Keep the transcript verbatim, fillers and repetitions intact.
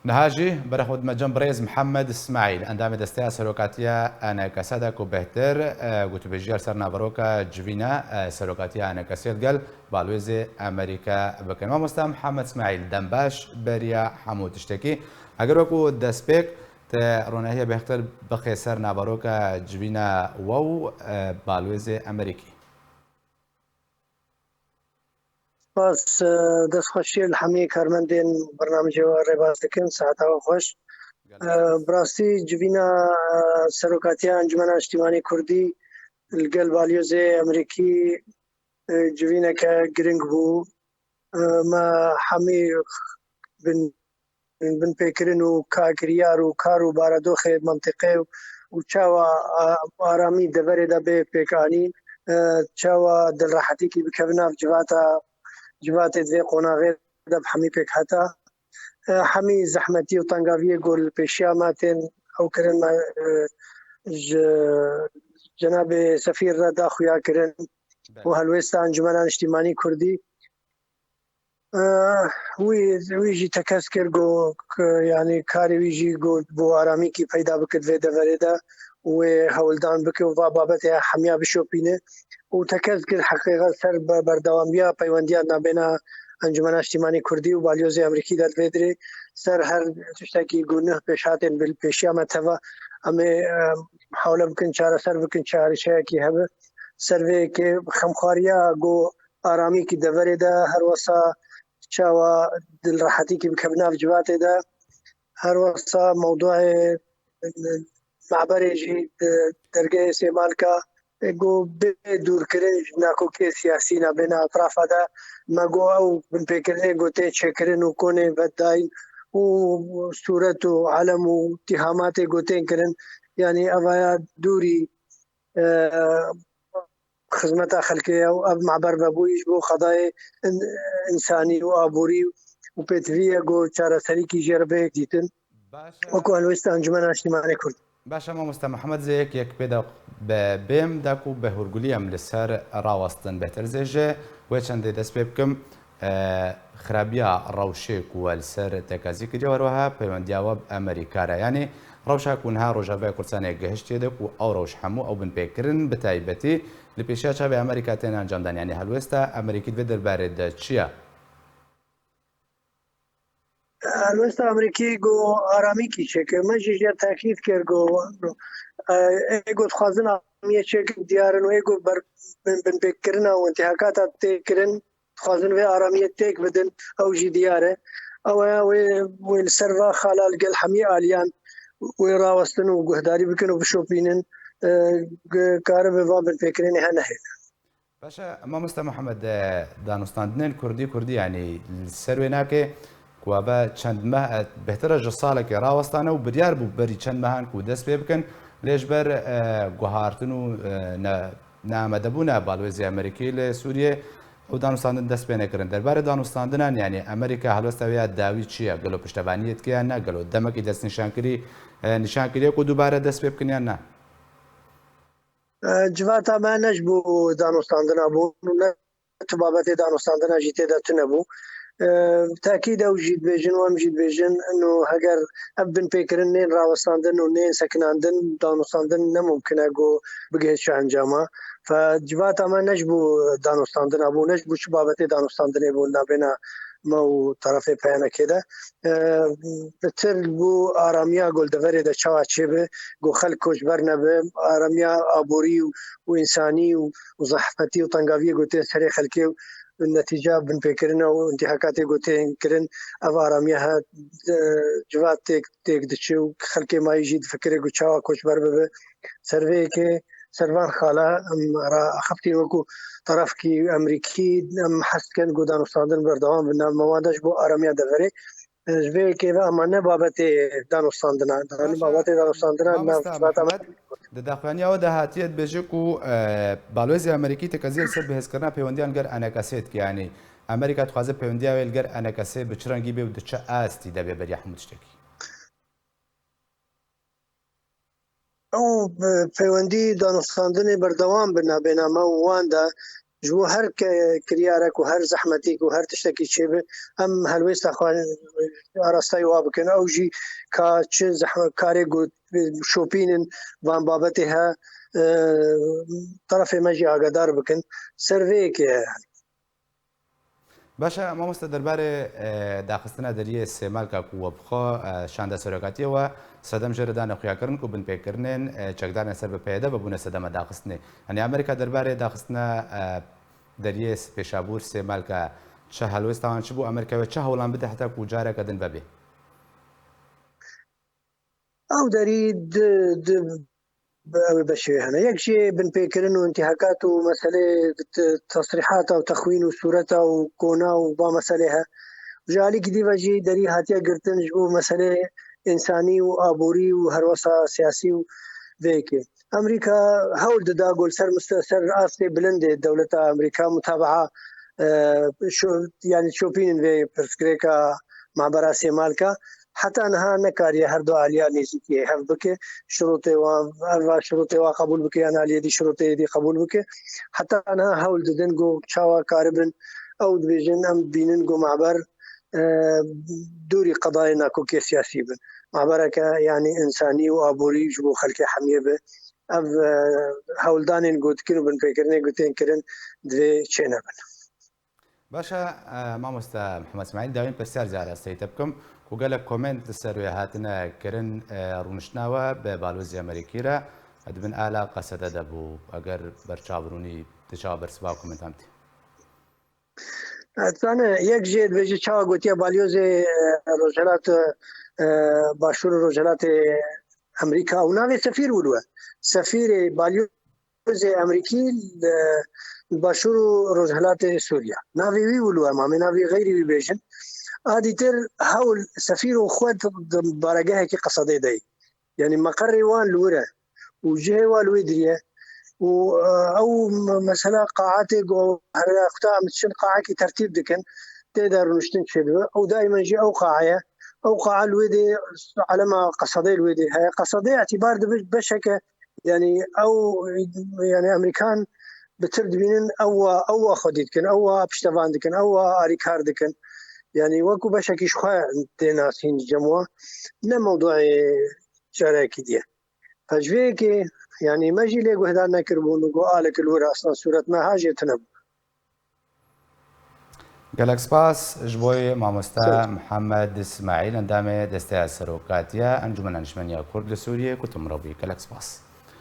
Niha jî berê xwe dime cem birêz Mihemed Îsmaîl, endamê Desteya Serokatiya ENKSê de ku bêhtir, e, gotûbêjiya li ser naveroka civîna, e, serokatiya ENKSê li gel balwêzê Amerîka bikin. Mamoste Mihemed Îsmaîl, dem baş beriya hemû tiştekî. Eger wekû destpêk te ronahiya bêhtir bixê ser naveroka civîna we û, e, balwêzê Amerîkî. Spas, e, dest xweşî li hemî karmendên bernamijê we rêbaz dikin. Saeta we xweş. E, bi rastî civîna, e, serokatiya Encumena Niştîmanî Kurdî li gel balyozê Amerîkî, e, civîneke giring bû. E, me hemî bin binpêkirin û ka kiryar û kar û baradoxê mentiqê û, û çawa, a, aramî deverê de bê pêkanîn, e, çawa dilrehetîkî bikeve nav civata, civatê di vê qonaxê de bi hemî pêk heta, e, hemî zehmetî û tengaviyê ku li pêşiya me tên ew kirin, me, e, ji cenabê sefîr re da xuya kirin û helwêsta Encumena Niştîmanî Kurdî. Eh, wî, wî jî tekez kir, got, yanî karê wî jî got, bo aramîkî peyda bike di vê deverê de û wê hewldan bike û va babetê hemiya bişopîne. Û tekez kir, heqîqet ser be-, berdewamiya peywendiya nabêna Encumena Niştîmanî Kurdî û Balyozê Amerîkî de di vê dirê ser her tiştekî ku nuh pêşhatên bi pêşiya me teva, em ê, eh, hewle bikin, çareser bikin, çi arîşeyekî hebe. Ser vê yekê xemxwariya ku aramîkî deverê de, her wesa çawa dilrehetîkî bikeve nav civatê de, her wesa mewduê me'berê jî di dergehê Sêmalka, e, got bê dûrkirin ji nakokê siyasî nabêne etrafa de, me got ew binpêkirinê got tên çêkirin û konê vedayîn û sûret û elem û tîhamatê got tên kirin, yanî evaya dûrî e, xizmeta xelkê ye û ev me'ber vebûyî ji bo qedayê in-, însanî û aborî û pêtivî ye ku çareserîkî jê re bê dîtin. Baş e. Wekû helwêsta Encûmena Niştîmanê Kurd. Baş e, mamoste Mihemed, zê yek yek pê de be-, bêm da ku bi hûrgulî em li ser rawestin bêhtir zê ji wê çendê dest pê bikim. E, xirabiya rewşê ku we li ser tekezî kiriye, her wiha peywendiya we bi Amerîka re. Yanî rewşa ku niha Rojavayê Kurdistanê gihiştiye de ku ew rewş hemû ew binpêkirin bi taybetî li pêşiya çavê Amerîka tên encamdan. Yanî helwêsta Amerîkî di vê derbarê de çi ye? Helwêsta Amerîkî got aramîkî çêke. Me jî jê tekîd kir got, e, ê got dixwazin aramiyê çêkin diyar in û ê got ber-, bin-, binpêkkirina û intîhakata tê kirin, dixwazin vê aramiyê têk bidin, ew jî diyar e. Ew e, wê, wê li ser va xala li gel hemî aliyan wê rawestin û guhdarî bikin û bişopînin, e, g-, karibe van binpêkirinê hene hêne. Baş e, mamoste Mihemed, e, danûstandinên kurdî kurdî, yanî li ser wê nake ku eve çend meh, e, bêhtir e ji salekê rawestane û biryar bû berî çend mehan ku dest pê bikin, lê ji ber, e, guhartin û, e, ne-, neamadebûna balwêzê Amerîkî li Sûriyê ew danûstandin dest pê nekirin. Derbarê danûstandinan, yanî Amerîka helwesta wê ya dawî çi ye? Gelo piştevaniyê dike yan ne? Gelo demekî destnîşankirî, e, nîşan kiriye ku dubare dest pê bikin yan ne? E, civata me ne ji bo danûstandina bûn û ne tu babetê danûstandina jî tê de tune bû. E, tekîd ew jî dibêjin û em jî dibêjin, ino heger ev binpêkirin nên rawestandin û nên sekinandin, danûstandin ne mumkin e ku bigihê çi encama. Fe civata me ne ji bo danûstandina bû, ne ji bo çi babetê danûstandinê bû nabêna me û terefê peyanekê de. E, bitir bû aramiya goldeverê de çawa çêbe, ku xelk koçber nebe, aramiya aborî û, û însanî û, û zehmetî û tengaviyê ku tên serê xelkê û netîca binpêkirina û intîhakatê ku tên kirin, ev aramiya he, e, civat têk, têk diçe û xelkê mayî jî difikire ku çawa koçber bibe. Ser vê yekê ser van xala em raxeftîn wekû terefkî Amerîkî, em hez dikin ku danûstandin berdewam bin nav me wan de ji bo aramiya deverê. Ji vê yekê ve ama ne babetê danûstandina, ne babetê danûstandina, ne Mamoste civata me. Mihemed, di daxuyaniya we de hatiye dibêje ku, e, balwêzê Amerîkî tekezî li ser bihêzkirina peywendiyan li gel ENKSê dike. Yanî Amerîka dixwaze peywendiya wê li gel ENKSê bi çi rengî bê û di çi astî de bê beriya hemû tiştekî? Ew, e, peywendî danûstandinê berdewam bi nabêna me û wan de Ji bo her ke-, kiryarek û her zehmetîk û her tiştekî çêbe, em helwêsta xwe arastayî wa bikin. Ew jî ka çi zehmet, karê ku şopînin van babetê he, e, terefê me jî agadar bikin. Ser vê yekê ye. Baş e, mamoste, derbarê, e, daxistina deriyê Sêmalka ku we bi xwe, e, şanda serokatiyê we sedem jê re dane xuyakirin ku binpêkirinên, e, çekdarên ser bi P Y D vebûne sedema daxistinê. Yanî Amerîka derbarê daxistina, e, deriyê Pêşabûr Sêmalka çi helwêsta wan çi bû, Amerîka wê çi hewlan bide heta ku careke din vebê? Ew derî di, di, ew ê beşê hene. Yek jê binpêkirin û intîhakat û meselê t-, tesrîhata û texwîn û sûreta û kona û va meselê he. Ji alîkî dî ve jî derî hatiye girtin ji bo meselê însanî û aborî û herwesa siyasî û vê yekê. Amerîka hewl dida ku li ser miste-, ser astê bilindê dewleta Amerîka mutabaa, e, şo-, yanî şopînin vê pirsgirêka mabera Sêmalka. Heta niha nekariye her du aliya nêzîkiyê hev bike. Şirotê wa, ev va şirotê wa qebûl bike, yan aliyê dî şirotê dî qebûl bike. Heta niha hewl didin ku çawa karibin, ew dibêjin, em dibînin ku maber, e, dûrî qedayê nakokê siyasî bin. Mabereke, yanî, însanî û aborî ji bo xelkê hemiyê be. Ev, e, hewldanên ku dikin û binpêkirinê ku tên kirin divê çênebin. Baş e, e, mamoste Mihemed Smaîl, dawîn pirsiyar zî arasteyî te bikim ku gelek komênt li ser wê hatine kirin, e, rûniştina we bi balozê Amerîkî re di bin ala qesede de bû. Eger berçav rûnî, tu çawa bersiva komêntan bidî? Dizane, yek jê dibêje çawa gotiye balyozê, e, Rojhilat, e, Başûr û Rojhilatê Amerîka û navê sefîr wilo ye. Sefîrê balyo-, Rojê Amerîkî li Başûr û Rojhilatê Sûriya. Navê wî wilo em, em ê navê xeyrî wî bêjin. A dîtir hewl sefîr û xwe di, di baregehekî qesedê de yî. Yanî meqerê wan li wir e. Û cihê wan li wê dirî ye. Û, e, ew me-, mesela qaetê ku her wexta em diçin qaekî tertîb dikin, tê de rûniştin çêdibe. Ew daîmen jî ew qae ye. Ew qae li wê dê elema qesedê li wê dê heye. Qesedê îtîbar dibe beşeke Yanî ew, yanî Amerîkan bi tir dibînin, ew wa, ew wa xwedî dikin, ew wa piştevan dikin, ew wa alîkar dikin. Yanî wekî beşekî ji xwe tê nasîn cem wa. Ne mewduê carekî diye. Ji vê yekê, yanî me jî lê guhdar nekiribûn û got alek li wir aslan sûret me ha jê tune bû. Gelek spas ji bo mamoste Mihemed Smaîl, endamê Desteya Serokatiya Encûmena Niştmeniya Kurd li Sûriyê ku tu min re bûyî. Gelek spas.